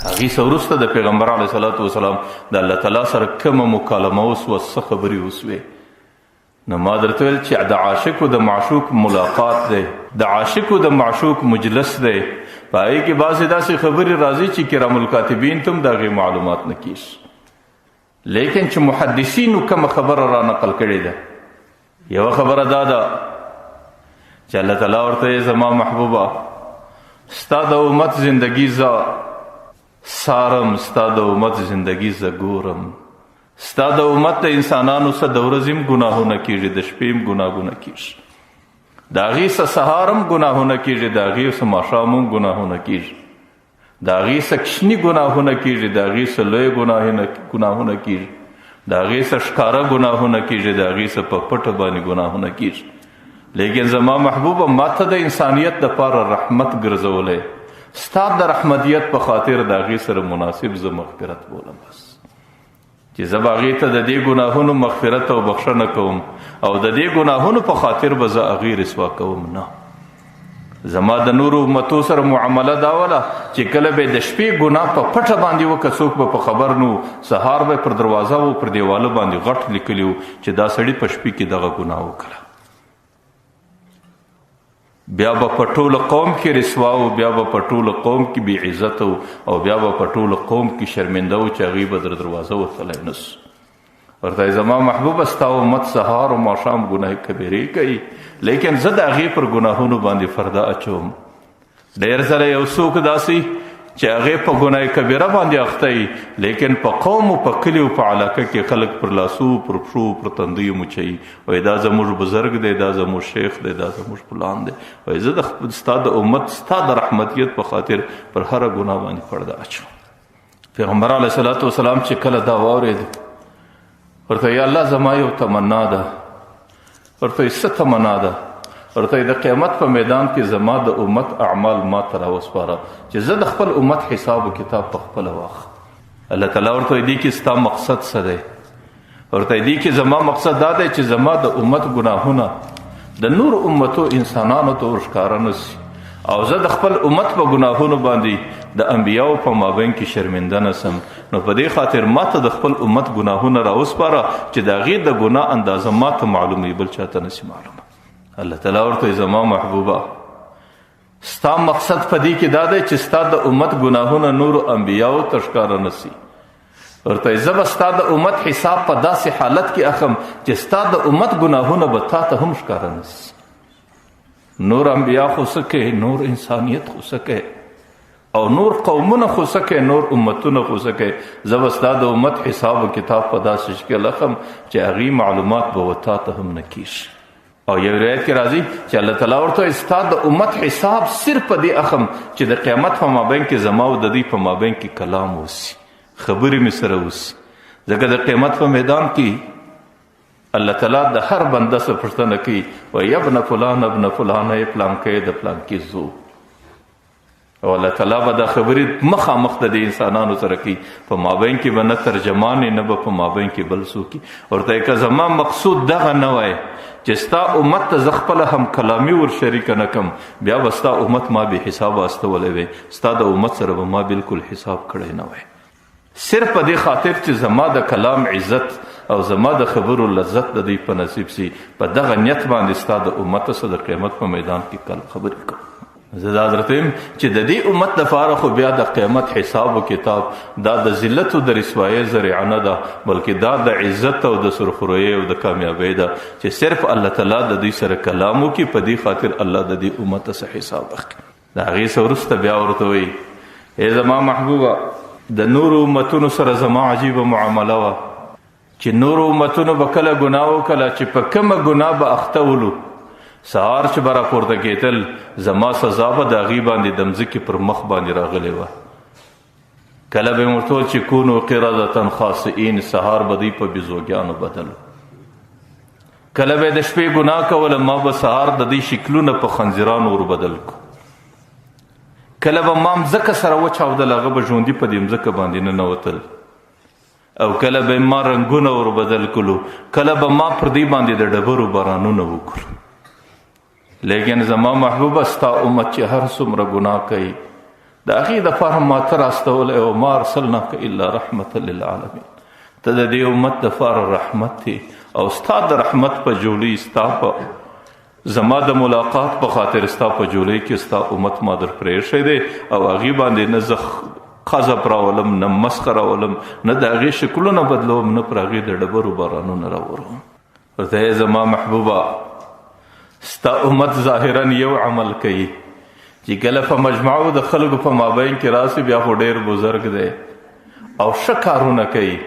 هغې څخه وروسته د پیغمبر علیه الصلاة والسلام د الله تعالی سره کومه مکالمه وسوه، څه خبرې وسوې، نو ما درته ویل چې د عاشق او د معشوق ملاقات دی، د عاشق او د معشوق مجلس دی. په هغې کې بعضې داسې خبرې راځي چې کرام الکاتبین ته هم د هغې معلومات نه کېږي، لیکن چې محدثینو کومه خبره را نقل کړې ده، یوه خبره دا ده چې الله تعالی ورته زما محبوبه ستا د امت زندگی زه سارم، ستا د امت زندگی زه ګورم، ستا د امت د انسانانو څخه د ورځې هم ګناهونه کېږي، د شپې هم ګناهونه کېږي، د هغې څخه سهار هم ګناهونه کېږي، د هغې څخه ماښام هم ګناهونه کېږي، د هغې څخه کوچني ګناهونه کېږي، د هغې څخه لوی ګناهونه کېږي، د هغې څخه ښکاره ګناهونه کېږي، د هغې څخه په پټه باندې ګناهونه کېږي. لیکن زما محبوبه ما ته د انسانیت دپاره رحمت ګرځولی، ستا د رحمتیت په خاطر د هغې سره مناسب زه مغفرت بولم، بس چې زه به هغې ته د دې ګناهونو مغفرت او بخښنه کوم او د دې ګناهونو په خاطر به زه هغې رسوا کوم نه. زما د نورو امتو سره معامله دا وله چې کله به د شپې ګناه په پټه باندې وکړه، څوک به په خبر نو، سهار به پر دروازه و پر دیواله باندې غټ لیکلی و چې دا سړي په شپې کې دغه ګناه وکړه، بیا به په ټول قوم کې رسوا و، بیا به په ټول قوم کې بې عزت و، او بیا به په ټول قوم کې شرمنده و چې هغوی به در دروازه ورتلی نه سو. ورته زما محبوبه ستا امت سهار او ماښام ګناه کبیرې کوي، لیکن زه د هغې پر ګناهونو باندې فرده اچوم. ډېر ځله یو څوک داسې چې هغې په ګناه کبیره باندې اخته وي، لیکن په قوم او په کلي او په علاقه کې خلک پر لاسو، پر پښو، پر تندیو مچوي، وایي دا زموږ بزرګ دی، دا زموږ شیخ دی، دا زموږ فلان دی. وایي زه د خپل ستا د امت ستا د رحمتیت په خاطر پر هره ګناه باندې پرده اچوم. پیغمبر علیه الصلاة والسلام چې کله دا واورېد، ورته یا الله زما یو تمنا ده. ورته یې څه تمنا ده؟ ورته د قیامت په میدان کې زما د امت اعمال ما ته راوسپاره چې زه د خپل امت حساب او کتاب په خپله واخلم. الله تعالی ورته وایي دې کې ستا مقصد څه دی؟ ورته دې کې زما مقصد دا دی چې زما د امت ګناهونه د نور امتو انسانانو ته ورښکاره نه سي، او زه د خپل امت په ګناهونو باندې د انبیاو په مابین کې شرمنده نه سم. نو په دې خاطر ما ته د خپل امت ګناهونه راوسپاره چې د هغې د ګناه اندازه ما ته معلومه وي، بل چا ته نه سي معلومه. الله تعالی ورته زما محبوبه ستا مقصد په دې کې دا دی چې ستا د امت ګناهونه نورو انبیاو ته ښکاره نه سي. ورته زه به ستا د امت حساب په داسې حالت کې اخم چې ستا د امت ګناهونه به تا ته هم ښکاره نه سي. نور انبیا خو څه کوي، نور انسانیت خو څه کوي، او نور قومونه خو څه کوي، نور امتونه خو څه کوي، زه به ستا د امت حساب او کتاب په داسې شکل اخم چې هغې معلومات به و تا ته هم نه کېږي. او یو روایت کې راځي چې الله تعالی ورته ستا د امت حساب صرف په دې اخم چې د قیامت په مابین کې زما او د دوی په مابین کې کلام وسي، خبرې مې سره وسي. ځکه د قیامت په میدان کې الله تعالی د هر بنده څخه پوښتنه کوي، وایي ابن فلان ابن فلان، ای پلانکی د پلانکي زو. او الله تعالی به دا خبرې مخامخ د دې انسانانو سره کوي، په مابین کې به نه ترجمان نه به په مابین کې بل څوک. ورته که زما مقصود دغه نه وای چې ستا امت ته زه خپله هم کلامي ور شریکه نه کم، بیا به ستا امت ما بې حسابه استولی وی، ستا د امت سره به ما بالکل حساب کړی نه وای. صرف په دې خاطر چې زما د کلام عزت او زما د خبرو لذت د دوی په نصیب سي، په دغه نیت باندې ستا د امت سره د قیامت په میدان کې کله خبرې کوم. زه دا درته وایم چې د دې امت لپاره خو بیا د قیامت حساب او کتاب دا د ذلت او د رسوایۍ ذریعه نه ده، بلکې دا د عزت او د سرخرویۍ او د کامیابۍ ده چې صرف الله تعالی د دوی سره کلام وکړي. په دې خاطر الله د دې امت څخه حساب اخلي. د هغې څخه وروسته بیا ورته وایي ای زما محبوبه، د نورو امتونو سره زما عجیبه معامله وه چې نورو امتونو به کله ګناه وکړه چې په کومه ګناه به اخته ولو، سهار چې به راپورته کېدل زما سزا به د هغې باندې د مځکې پر مخ باندې راغلې وه. کله به یې ورته ویل چې کونو قردة خاسئین، سهار به دوی په بیزوګیانو بدلو. کله به د شپې ګناه کوله، ما به سهار د دوی شکلونه په خنزیرانو ور بدل کړو. کله به ما مځکه سره وچاودله، هغه به ژوندي په دې مځکه باندې ننوتل. او کله به ما رنګونه ور بدل کړو، کله به ما پر دې باندې د ډبرو بارانونه وکړو. لیکن زما محبوبه ستا امت چې هر څومره ګناه کوي، د د هغې دپاره ما ته راستولی او ما ارسلناک الا رحمتا للعالمین. ته د دې امت دپاره رحمت دی او ستا د رحمت په جولۍ، ستا په زما د ملاقات په خاطر ستا په جولۍ کې ستا امت ما در پرېښی دی او هغې باندې نه زه قذف راولم، نه مسخ راولم، نه د هغې شکلونه بدلوم، نه پر هغې د ډبرو بارانونه راوروم. ورته ای زما محبوبه، ستا امت ظاهرا یو عمل کوي چې کله په مجمعو د خلکو په مابین کې راسي بیا خو ډېر بزرګ دی او ښه کارونه کوي،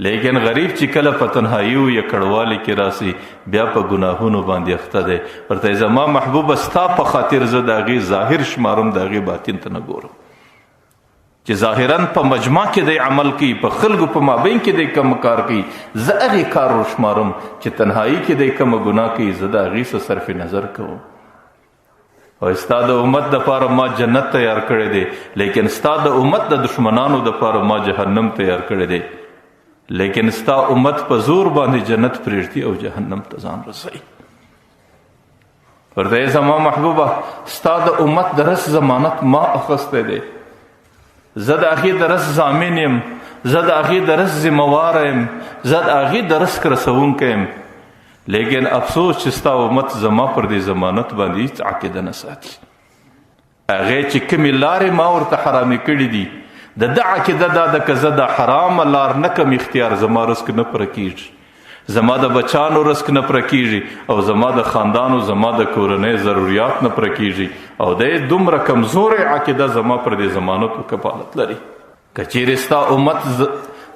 لیکن غریب چې کله په تنهایی او یا کډوالي کې راسي بیا په ګناهونو باندې اخته دی. ورته زما محبوبه، ستا په خاطر زه د هغې ظاهر شمارم، د هغې باطن ته نه ګورم. چې ظاهرا په مجمع کې دی عمل کوي، په خلکو په مابین کې دی کم کار کوي، زه هغې کار ورشمارم. چې تنهایی کې دی کومه ګناه کوي، زه د هغې څه صرف نظر کوم. او ستا د امت د پاره ما جنت تیار کړی دی، لیکن ستا د امت د دشمنانو د پاره ما جهنم تیار کړی دی، لیکن ستا امت په زور باندې جنت پرېږدي او جهنم ته ځان رسوي. ورته ای زما محبوبه، ستا د امت د رس ضمانت ما اخیستی دی، زه د هغې د رس ضامن یم، زه د هغې د رس ذمهوار یم، زه د هغې د رزق رسوونکی یم، لیکن افسوس چې ستا امت زما پر دې ضمانت باندې هیڅ عقیده نه ساتي. هغې چې کومې لارې ما ورته حرامې کړې دي، د ده عقیده دا ده که زه د حرامه لار نه کوم اختیار، زما رزق نه پوره کېږي، زما د بچانو رزق نه پوره کېږي، او زما د خاندانو، زما د کورنۍ ضروریات نه پوره کېږي. او دی دومره کمزورې عقیده زما پر دې ضمانت او کفالت لري. که چیرې ستا امت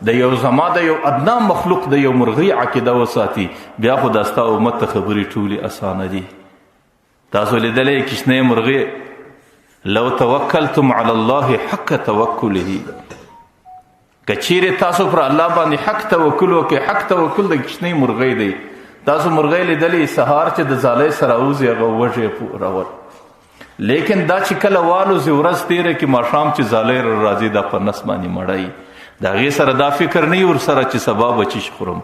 د یو زما د یو ادنا مخلوق د یو مرغۍ عقیده وساتي، بیا خو دا ستا امت ته خبرې ټولې اسانه دي. تاسو لیدلی کوچنۍ مرغۍ، لو توکلتم علی الله حق توکله، که چیرې تاسو پر الله باندې حق توکل وکړئ، حق توکل د کوچنۍ مرغۍ دی. تاسو مرغۍ لیدلې سهار چې د ځالۍ سره وځي هغه وږی راول، لیکن دا چې کله والوځي ورځ تېره کړي، ماښام چې ځالۍ راځي دا په نس باندې مړی، د هغې سره دا فکر نه وي ورسره چې سبا به چی شي خورم،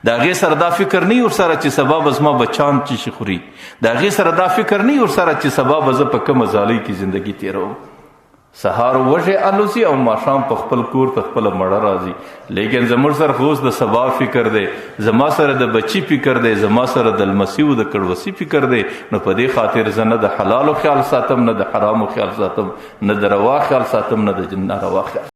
د هغې سره دا فکر نه وي ورسره چې سبا به زما بچان چی شي خوري، د هغې سره دا فکر نه وي ورسره چې سبا به زه په کومه ځالۍ کې زندګي تېروم. سهار وږی الوځي او ماښام په خپل کور ته خپله مړه راځي. لیکن زموږ سره خو اوس د سبا فکر دی، زما سره د بچي فکر دی، زما سره د لمسي او د کړوسي فکر دی. نو په دې خاطر زه نه د حلالو خیال ساتم، نه د حرامو خیال ساتم، نه د روا خیال ساتم، نه د ناروا خیال.